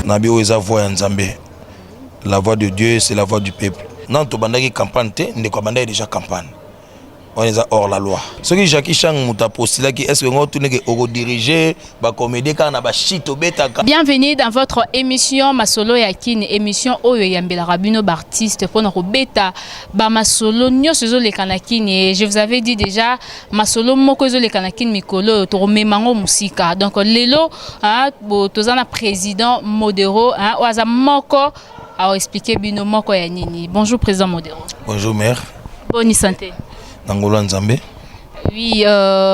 Nabi oyo eza voix ya Nzambe. La voix de Dieu, c'est la voix du peuple. Nanu tobandaki campagne te, ndeko abandaki déjà campagne. Wana eza hors la loi. Soki Jackie Chang moto apostilaki, est-ce que ngo tuneke okodirige bacomédie kaka na bashit obetaka? Bienvenue dans votre émission Masolo ya Kin, émission oyo eyambelaka bino baartiste mpona kobeta bamasolo nyonso ezoleka na Kin. Et je vous avais dit déjà, masolo moko ezoleka na Kin mikolo oyo, tokomema yango mosika. Donc lelo, hein, toza na président Modero, hein, oyo aza moko aoexpliquer bino moko ya nini. Bonjour, président Modero. Bonjour, mère. Boni santé? Na ngolo ya Nzambe. Oui,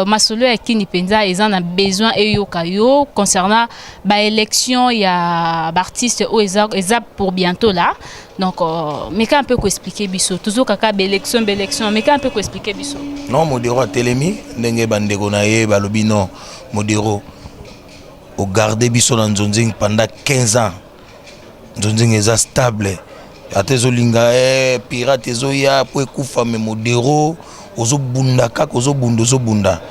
masolo ya Kini mpenza eza na besoin eyoka yo concernant baélection ya baartiste oyo eza pour bientôt là. Donc meka un peu koexpliquer biso. Tozokaka baélection, baélection, meka un peu koexpliquer biso. Non, Modero atelemi ndenge bandeko na ye balobi. Non, Modero ogarde biso na Nzonzing pendant 15 ans. Nzonzing eza stable, ata ezolinga pirate ezoya po ekufa, me Modero ozobunda kaka, ozobunda, ozobunda.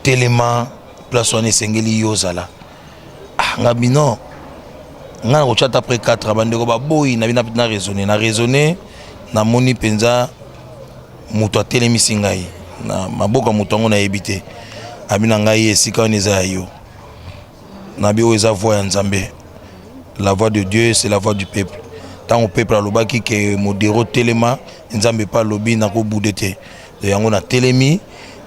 Telema, place wana esengeli yo ozala. Ah, nga bino, nga na kotya ata après 4. Bandeko baboyi na bino. Na raisonne, na raisonne, namoni mpenza moto atelemisi ngai na maboko ya moto yango, nayebi te. Abi na ngai esika wana eza ya yo. Nabi oyo eza voix ya Nzambe. La voix de Dieu, c'est la voix du peuple. Ntango peuple alobaki ke Modero telema, Nzambe mpe alobi nakobude te. Yango natelemi,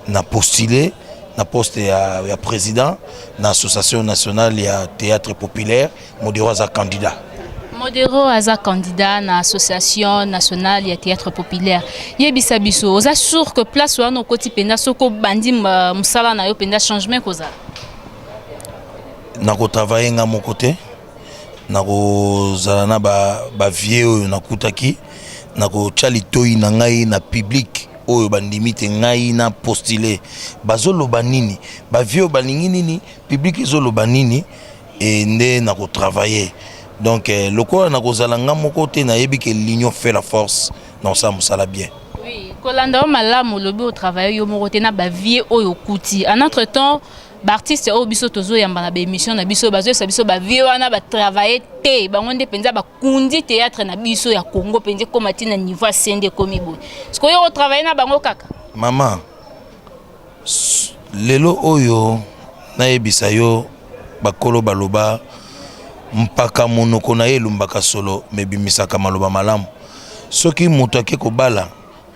na postule na poste ya président na Association nationale ya théâtre populaire. Modero aza candidat. Modero aza candidat na Association nationale ya théâtre populaire. Yebisa biso, oza sûr que place wana okoti mpenza, soki obandi mosala na yo mpenza, changement ekozala? Nakotravaille nga moko te. Nakozala na bavieux oyo nakutaki. Nakotya litoi na ngai na public oyo bandimi te ngai na postule. Bazoloba nini? Bavieux oyo balingi nini? Public ezoloba nini? E nde nakotravaille. Donc lokola nakozala nga moko te, nayebi ke l'union fait la force. Nakosala mosala bien. Oui, kolanda yo malamu, olobi otravaille yo moko te na bavieux oyo okuti. En entre temps, baartiste oyo biso tozoyamba na baémission na biso bazoyesa biso, bavieux wana batravaille te, bango nde mpenza bakundi théâtre na biso ya Congo mpenza, ekóma ntina niveau asende ekómi boye. Sikoyo oyo otravaille na bango kaka? Mama, lelo oyo nayebisa yo, bakolo baloba mpaka monoko na ye elumbaka solo, me ebimisaka maloba malamu. Soki moto ake kobala,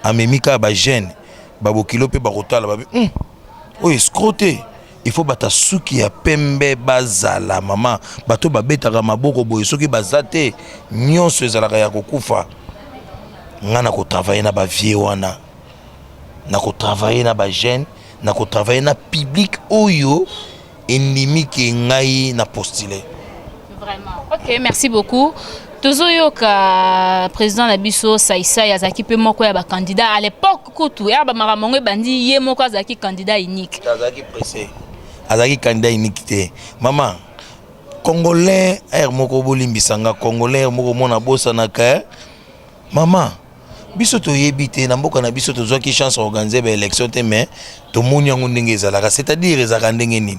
amemi kaka bajeune, babokilo mpe bakotala babi oyo escroc te. Il faut bato suki ya pembe bazala, mama, bato babetaka maboko boye. Soki baza te, nyonso ezalaka ya kokufa. Nga na kotravaille na bavieux wana, na kotravaille na bajeune, na kotravaille na public oyo endimi ke ngai na postule. Vraiment, ok, merci beaucoup. Tozoyoka président na biso Saisai azalaki mpe moko ya bacandidat à l'époque. Kutu ya bamakambo yango ebandi, ye moko azalaki candidat unique. Azalaki pressé, azalaki candidat unique te. Mama, congolais aire moko, bolimbisanga, congolais aire moko mona bosanaka. Mama, biso toyebi te. Na mboka na biso tozwaki chance organiser baélection te, mais tomoni yango ndenge ezalaka, c'est-à-dire ezalaka ndenge nini,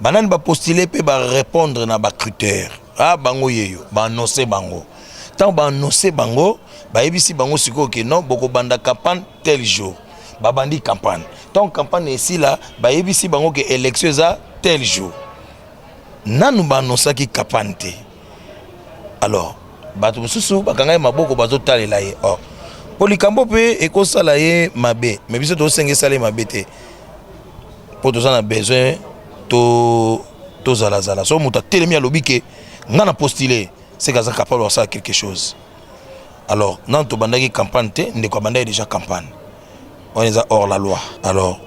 banani bapostule mpe barépondre na bacritère. Ah, bango yeyo baannonce bango. Ntango baannonce bango, bayebisi bango sikoyo ke non, bokobanda campagne tel jour. Babandi campagne. Ntango campagne esila, bayebisi bango ke élection eza tel jour. Nanu baannonsaki campagne te. Alors bato mosusu bakanga ye maboko, bazotalela ye or mpo likambo mpe ekosala ye mabe. Me biso tosenga esala ye mabe te, mpo toza na besoin tozalazala. So moto atelemi, alobi ke nga na postule, c'est aza capable kosala quelque chose. Alors nanu tobandaki campagne te, ndeko abandaki déjà campagne. Wana eza hors la loi. Alors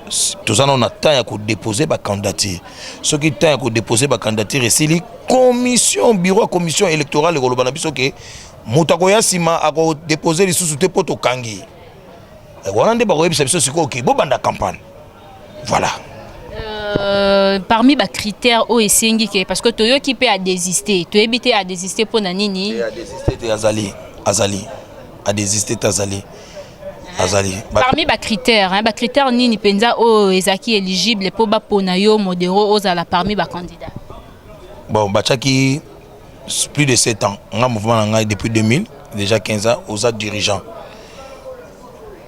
toza nano na temps ya kodépose bacandidature. Soki temps ya kodépose bacandidature esili, commission, bureau ya commission électorale ekoloba na biso ke moto akoya nsima akodépose lisusu te mpo tokangi. Wana nde bakoyebisa biso sikoyo ke bobanda campagne. Voilà. Parmi bacritère oyo esengi ke, parce que toyoki mpe adésiste, toyebi te adésiste mpo na nini. Adésiste te, azali, azali, adésiste te, azali, azali. Parmi bacritère, hein, bacritère nini mpenza oyo ezalaki éligible mpo bapona yo Modero ozala parmi bacandidat? Bon, batiaki plus de 7 ans. Nga mouvement na ngai depuis 2000, déjà 15 ans, oza dirigeant.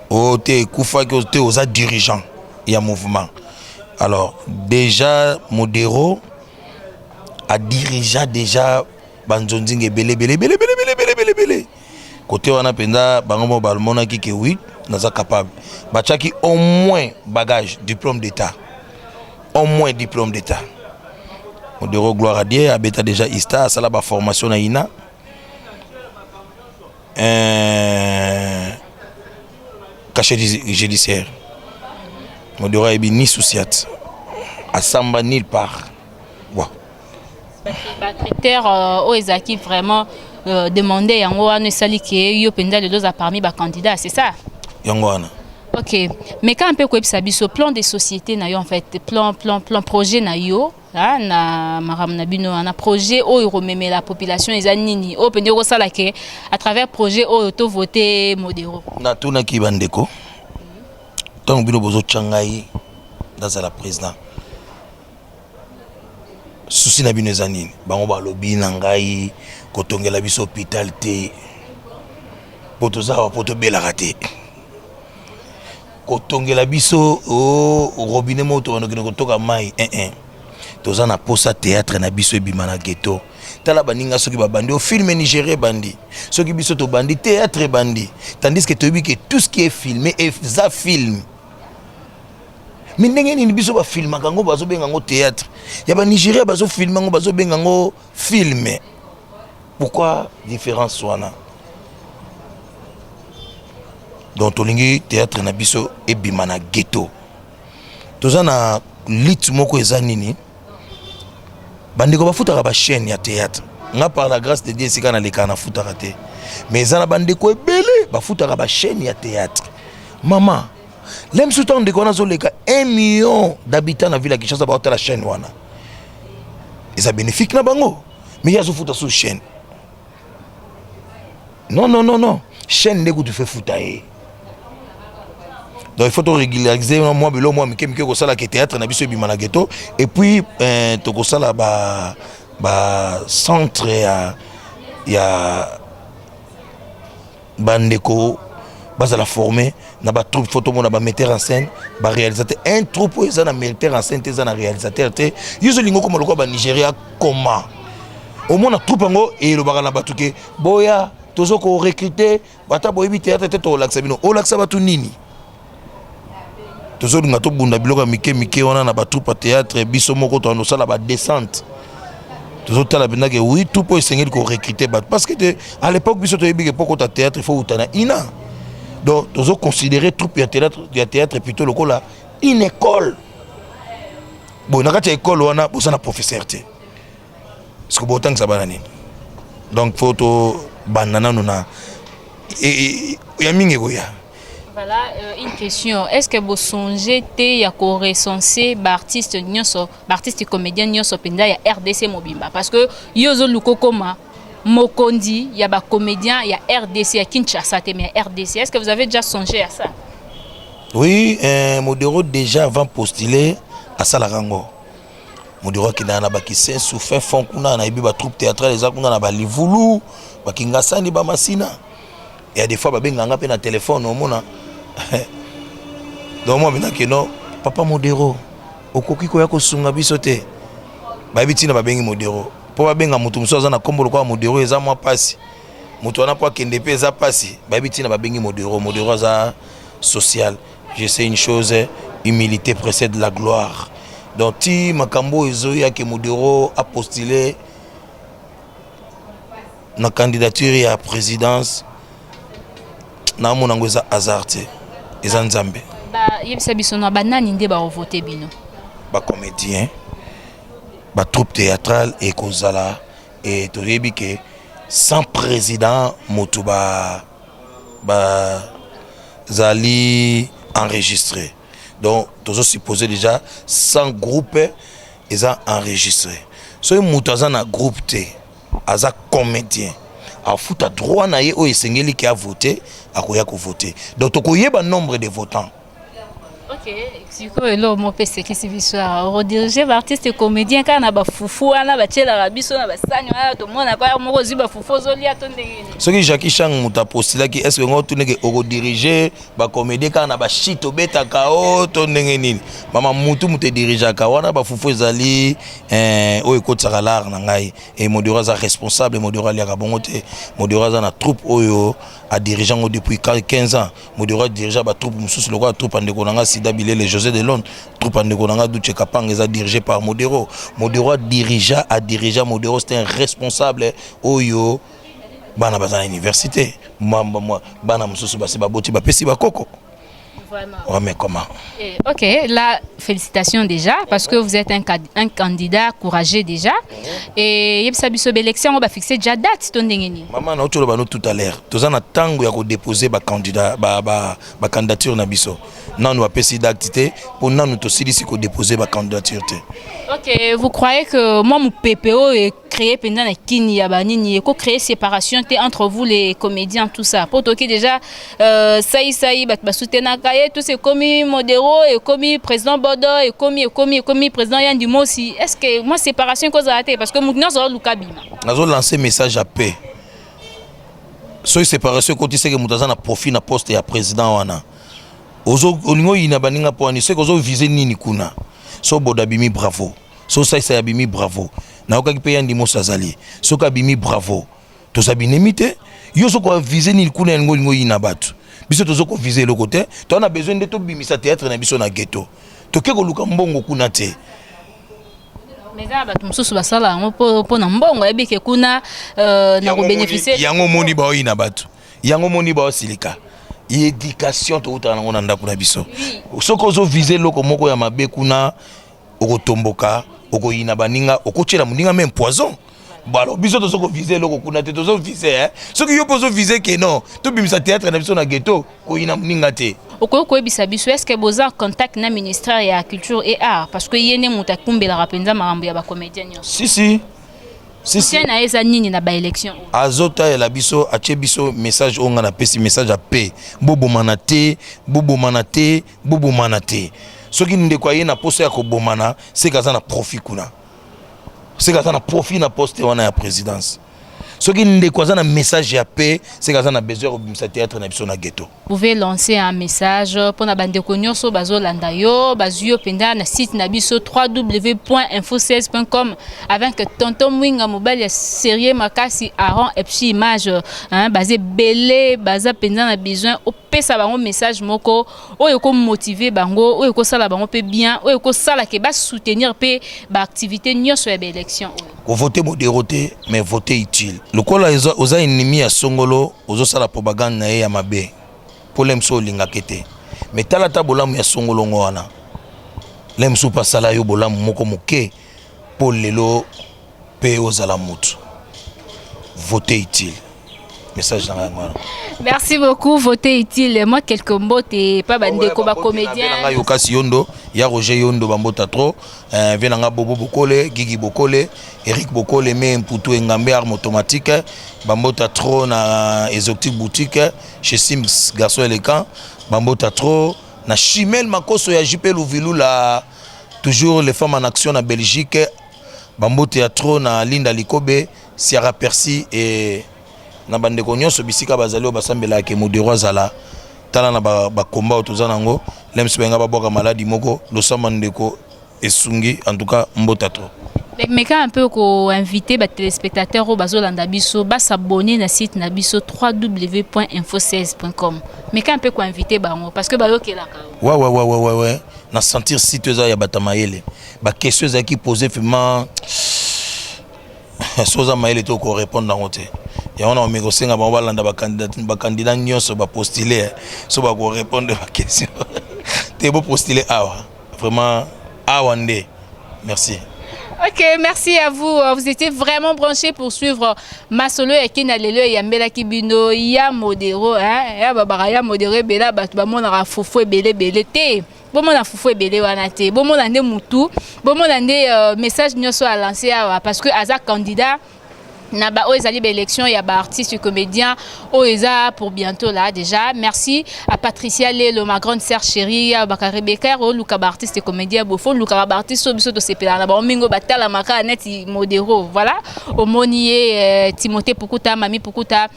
O te ekufaki te, oza dirigeant ya mouvement. Alors déjà Modero adirigea déjà banzonzinga ebele ebele ebele ebele ebele ebele ebele ebele. Kote wana mpenza, bango mo bamonaki ke oui, naza capable. Batiaki au moins bagage diplôme d'état, au moins diplôme d'état. Modero, gloire à Dieu, abeta déjà ISTA, asala baformation na INA, cachet judiciaire. Modero ayebi ni sous-ciat, asamba nulle part. Wow. Bacritère oyo ezalaki vraiment demandé, yango wana esali ke yo mpenza lelo oza parmi bacandidat, c'est ça? Yango wana. Ok, mais quand mpe koyebisa biso plan de société na yo, en fait plan projet na yo, ah, na makambo na bino wana, projet oyo komemela population eza nini, oyo mpenza okosala ke à travers projet oyo tovote Modero? Natunaki bandeko: ntango bino bozotya ngai nazala président, souci na bino eza nini? Bango balobi na ngai kotongela biso hôpital te, mpo toza awa mpo tobelaka te, kotongela biso o robinet moko tokandokende kotoka mai 1 toza na posa théâtre na biso ebima na ghetto. Tala baninga, soki babandi ofilme Nigéria ebandi, soki biso tobandi théâtre ebandi, tandis que toyebi ke tout ce qui est filmé eza film. Mais ndenge nini biso bafilmaka yango bazobenga yango théâtre, ya banigéria bazofilme yango bazobenga yango film? Pourquoi différence wana? Donc tolingi théâtre na biso ebima na ghetto. Toza na lutte moko eza nini? Bandeko bafutaka bachaîne ya théâtre. Nga, par la grâce de Dieu, esika nalekaka nafutaka te, mais eza na bandeko ebele bafutaka bachaîne ya théâtre. Mama le mosusu, ntango ndeko wana azoleka, 1 million d'habitants na ville ya Kinshasa baotala chaîne wana, eza bénéfique na bango, mais ye azofuta so chaîne. Non, non, non, non, chaîne nde kutu fe futa ye. Donc il faut torégulariser mwa bilo mwa mike mike kosalaka théâtre na biso ebima na ghetto. Et puis tokosala ba centre ya bandeko bazala formé na batroupe. Faut tomona bametteur en scène, baréalisateur. Un troupe oyo eza na metteur en scène te, eza na réalisateur te, yo ozolinga okoma lokola banigéria? Koma omona troupe yango elobaka na bato ke boya, tozo korecruter, ata boyebi théâtre te, tokolakisa bino. Olakisa bato nini? Tozolinga tobunda biloko ya mike mike wana na batroupe ya théâtre. Biso moko toanda osala badescente, tozotala mpenza ke oui, tout mpo esengeli korecruter bato, parce que te, à l'époque biso toyebi ke mpo kota théâtre, il faut uta na INA. Donc tozoconsidérer troupe ya théâtre plutôt lokola une école. Boye na kati ya école wana boza na professeur te, parce que botangisa bana nini? Donc faut tobanda nano na ya mingi ekoya. Voilà, une question. Est-ce que vous songez te ya ko recenser ba artiste nyonso, ba artiste comédien nyonso penza ya RDC mobimba? Parce que yo ozoluka koma mokondi ya ba comédien ya RDC, ya Kinshasa te, mais ya RDC. Est-ce que vous avez déjà songé à ça? Oui, Modero déjà avant postuler asalaka yango. Modero akendaka na bakisensu, fin fond kuna, nayebi batroupe théâtrale eza kuna na balivulu, bakingasani, bamasina. Ya des fois babenganga mpe na telefone, omona. Donc mwa mpenza keno papa Modero okoki koya kosunga biso te. Bayebi ntina babengi Modero, mpo babenga moto mosusu aza na nkombo lokola Modero eza mwa mpasi, moto wana mpo akende mpe eza mpasi. Bayebi ntina babengi Modero. Modero aza social. Je sais une chose: humilité précède la gloire. Donc ti makambo oyo ezoyake, Modero apostule na candidature ya présidence, naomona yango eza hasard te, eza Nzambe. Bayebisa biso na banani nde baovote bino? Bacomédien, batroupe théâtrale ekozala. E toyebi ke sans président, moto bazali enregistré. Donc tozosupposer déjà sans groupe eza enregistré. Soki moto aza na groupe te, aza comédien, afuta droit na ye oyo esengeli ke avote, akoya kovote. Donc tokoyeba nombre de votants. Ok. Ok, sikoyo eloko moko mpe esekisi biso awa, okodirige baartiste comédien kaka na bafufu wana batielaka biso na basani wana, tomonaka ya moko ozwi bafufu ozolia to ndenge nini? Soki Jackie Chang moto apostilaki, est ce que ngo tuneke okodirige bacomédien kaka na bashit obetaka o to ndenge nini? Mama, mutu moto edirigeaka wana bafufu ezali oyo ekotisaka l'art na ngai. E Modero aza responsable, Modero aliaka bongo te. Modero aza na troupe oyo adirige yango depuis 15 ans. Modero adirige batroupe mosusu lokola troupe ya ndeko na nga Sida Bilele, José de Londres, troupe ya ndeko na nga Duche Kapanga eza dirigé par Modero. Modero adirigea, adirigea. Modero, c'est un responsable oyo bana baza na université, bana mosusu basi baboti, bapesi bakoko. Vraiment. Ouais, mais comment? Ok, là, félicitations déjà, parce que vous êtes un candidat courageux déjà. Et yebisa biso, élection, on va fixer déjà date, to ndenge nini? Mama, nauti oloba no tout à l'heure, toza na ntango ya kodépose bacandidat, bacandidature na biso. Nanu bapesi date te, mpo nanu tosilisi kodépose bacandidature te. Ok, vous croyez que moi, mon PPO est créé pendant la kini ya banini, ko créer séparation te entre vous les comédiens, tout ça? Pour toki déjà sai sai bat ba soutenaka ye, tout c'est comme Modero et comme président Bodo et comme président Yandi Mosi. Est-ce que moi séparation cause te, parce que maintenant zo luka bima? Nazolancer message ya paix. Soki séparation ekoti, seke moto aza na profit na poste ya président wana. Olingi oyina baninga mpo wani, soki ozovise nini kuna? So Bodo abimi, bravo. So Saisai abimi, bravo. Nayokaki mpe Yandi Mosi azali, soki abimi, bravo. Toza binemi te. Yo soki oavise nini kuna, yalingo olingi oyina bato, biso toza kovise eloko te. Toza na besoin nde tobimisa théâtre na biso na ghetto, toke koluka mbongo kuna te. Mais eza na bato mosusu basala yango mpo na mbongo, ayebi ke kuna na kobénéficie. Yango moni baoyina bato, yango moni baosilika. Éducation toutaka nango na ndako na biso. Soki ozovise eloko moko ya mabe kuna, okotomboka, okoyina baninga, okotiela moninga même poison. Bon, alors biso tozo kovise eloko kuna te, tozovise soki yo mpo ozovise ke non, tobimisa théâtre na biso na ghetto, koyina moninga te. Okoki koyebisa biso, est ce que boza en contact na ministère ya culture et art? Parce que ye nde moto akumbelaka mpenza makambo ya bacomédien nyonso. Si, si, si, si. Soutien na ye eza nini na baélection oyo? Azotalela biso, atie biso message oyo ngai napesi, message ya paix. Bobomana te, bobomana te, bobomana te. Soki ndeko aye na posa ya kobomana, seke aza na profit kuna, seke aza na profit na poste wana ya présidence. Soki ndeko aza na message ya paix, seke aza na besoin ya kobimisa théâtre na biso na ghetto. Pouvez lancer un message mpona bandeko nyonso bazolanda yo, bazwi yo mpenza na site na biso www.info16.com avec tonton Mwinga, mobali ya sérieux makasi, Aron Epsi Image, hein, baza ebele, baza mpenza na besoin opesa bango message moko oyo ekomotive bango, oyo ekosala bango mpe bien, oyo ekosala ke basoutenir mpe baactivité nyonso ya baélection oyo. Kovote Modero te, mais vote utile. Lokola oza ennemi ya songolo, ozosala propagande na ye ya mabe, mpo le mosusu olingaka te. Mais tala ata bolamu ya songolongo wana, le mosusu mpe asala yo bolamu moko moke mpo lelo mpe ozala motu. Vote utile, message na ngai yango wana. Merci beaucoup. Voter utile. Moi, quelques mots et pas bandeko ba comédien. Nanga Yokasi Yondo ya Roger Yondo, bambota trop. Vie nanga Bobo Bokole, Gigi Bokole, Eric Bokole, me Mputu Engambe, arme automatique, bambota trop na Exotique Boutique chez Sims Garçon Élégant, bambota trop na Chimel Makoso ya JP Louvilou, la toujours les femmes en action na Belgique, bambote ya trop na Linda Likobe, Sierra Percy et na bandeko nyonso bisika bazali oyo basambelaka ke Modero azala. Tala na bakomba oyo toza nango, lemsi benga babwaka maladi moko losamba ndeko esungi. En tout cas, mbota trop. Mais quand un peu ko inviter ba téléspectateurs oyo bazolanda biso bas'abonner na site na biso www.info16.com, mais quand un peu ko inviter bango, parce que bayokelaka. Ouais, na sentir site eza ya bato ya mayele. Baquestion ezalaki posé vraiment, so oza mayele te, okorépondre yango te. Yango na omeki kosenga bango balanda bacandidat nyonso bapostule, so bakorépondre baquestion te. Bopostule awa, vraiment awa nde. Merci. Ok, merci à vous. Vous étiez vraiment branchés pour suivre Masolo ya Kina lelo yambelaki bino ya Modero, hein, ya babara ya Modero ebela bato bamonaka fufu ebele ebele te. Bomona fufu ebele wana te, bomona nde mutu, bomona nde message nyonso a lancé awa, parce que aza candidat. Na ba oyo ezali baélection ya baartiste comédien oyo eza pour bientôt là déjà. Merci à Patricia Lelo, ma grande sœur chérie baka Rebecca. Oluka baartiste comédien, bofo olukaka baartiste oyo biso tosepelaka na bango mingi, oyo batalamaka neti Modero. Voilà, omoni ye, Timothée Pukuta, Mami Pukuta,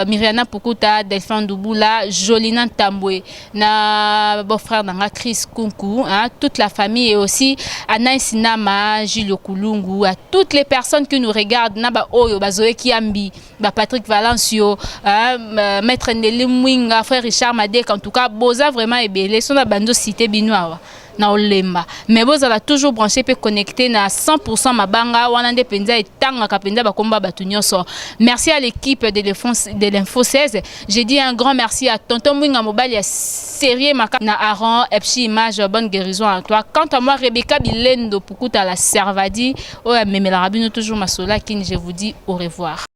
Miriana Pukuta, Delphin Dubula, Jolina Ntambwe na beau-frère na nga Chris Kunku, hein, toute la famille et aussi Anaïs Nama, Gilles Kulungu, à toutes les personnes qui nous regardent na ba oyo bazoe Kiambi, ba Patrick Valencio, hein, Maître Ndeli Mwinga, frère Richard Madek. En tout cas, boza vraiment ebele so na bando cité bino awa na olemba, mais bozala toujours branché mpe connecté na 100% mabanga wana nde mpenza etangaka mpenza bakomba bato nyonso. Merci à l'équipe de l'info 16. J'ai dit un grand merci à tonton Mwinga, mobali ya série maka na Aron Epchi Image. Bonne guérison à toi. Quant à moi, Rebecca Bilendo Pukuta, la Servadi oyo amemelaka bino toujours masolo akini, je vous dis au revoir.